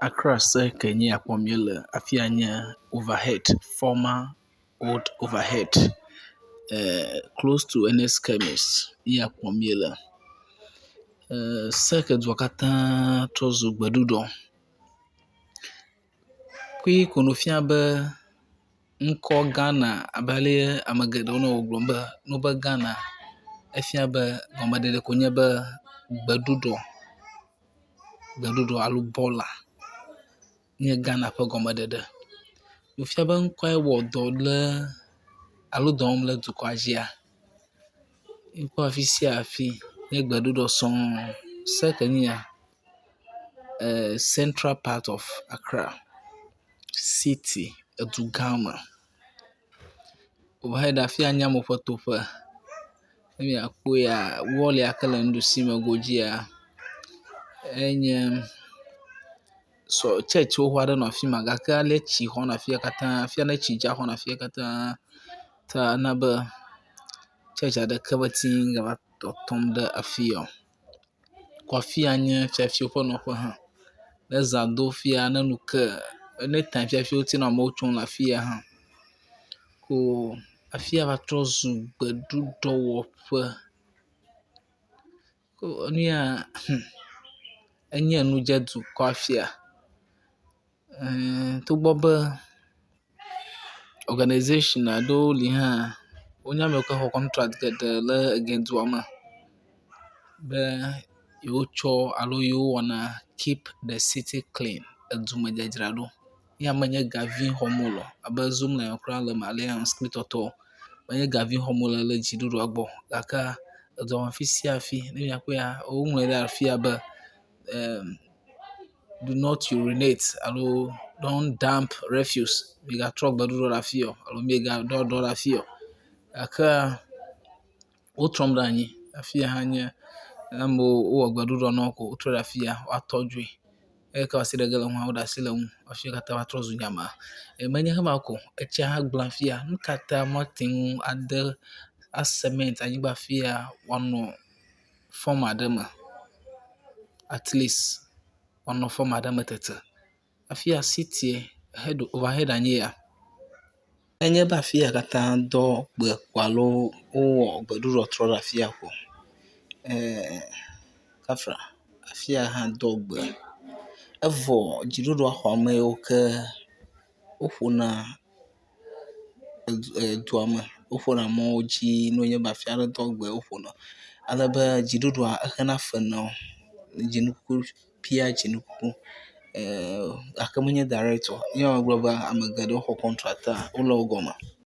Accra circle nye ya kpɔm míele. Afi ya nye overhead former old overhead close to Ernest chemist ye ya kpɔm míele. Circle dua katã trɔ zu gbeɖuɖɔ. Kpuie ko nu fia be ŋkɔ Ghana abe ale ame geɖewo nɔ gbɔgblɔm be ne wobe Ghana efia be gɔmeɖeɖe koe nye be gbeɖuɖɔ, gbeɖuɖɔ alo bɔla nye Ghana ƒe gɔmeɖeɖe. Wòfia be ŋkɔe wɔ dɔ ɖe alo dɔ wɔm ɖe dukɔa dzia, míkpɔ afi sia afi nye gbeɖuɖɔ sɔŋ. Circle nye ya, central part of Accra city, edu gã me. Overhead afi ya nye amewo ƒe toƒe. Ne miakpɔea, wall ya ke le nuɖusi me godzia, enye tsɛtsi xoxo aɖe nɔ afi ma gake ale tsi xɔm ɖe afi ya katã, efia ne tsi dza xɔ ɖe afi ya katã ta ena be tsɛtsi aɖeke mete gava tɔtɔm ɖe afi ya o. Kɔ afi ya nye fiafiwo ƒe nɔƒe hã. Ne zã do fia ne ŋu kea, anytime fiafiwo te nɔ amewo tsom le afi ya hã. Ko afi ya va trɔ zu gbeɖuɖɔwɔƒe. Ko enu ya hmmm enye nu dze dukɔ afi ya. Togbɔ be organization aɖewo li hã, wonye ame yiwo ke xɔ kɔntrat geɖe le dua me be yewotsɔ alo yewo wɔna keep the city clean, edumedzadzraɖo. Ya menye ga vi xɔm wole o abe zoomlion kura le eme, alliance kple tɔtɔwo. Menye ga vi xɔm wole le dziɖuɖua gbɔ o gake edua me afi sia afi ne miakpɔea, woŋlɔe ɖe afi ya be do not urinate alo don't dump refuse, migatrɔ gbeɖuɖɔ ɖe afi ya o alo migaɖɔ ɖɔ ɖe afi ya o. Gakea wotrɔm ɖe anyi. Afi ya hã nye amewo wowɔ gbeɖuɖɔ na wo ko wotrɔe ɖe afi ya woatɔ dzoe. Eyi ke wo asi ɖe ge le eŋua, woɖe asi le eŋu hafi katã va trɔ zu nyamaa. Menye ema ko o, etsia hã gblẽ afi ya. Nu ka ta woate ŋu ade a cement anyigba afi ya wòanɔ fɔm aɖe me atleast wòanɔ fɔm aɖe me tete. Afi ya city overhead enye ya. Enye be afi ya katã dɔ gbe alo wowɔ gbeɖuɖɔ trɔ ɖe afi ya ko. Eee kafra, afi ya hã dɔ gbe evɔ dziɖuɖua xɔ ame yiwo ke woƒona edua me, woƒona mɔwo dzi ne wònye be afi aɖe dɔ gbe woƒona alebe dziɖuɖua exena fe na wo. Dzinuku bia dzinuku gake menye direct o. Ye magblɔ be ame geɖewo xɔ kɔntrat wole wo gɔme.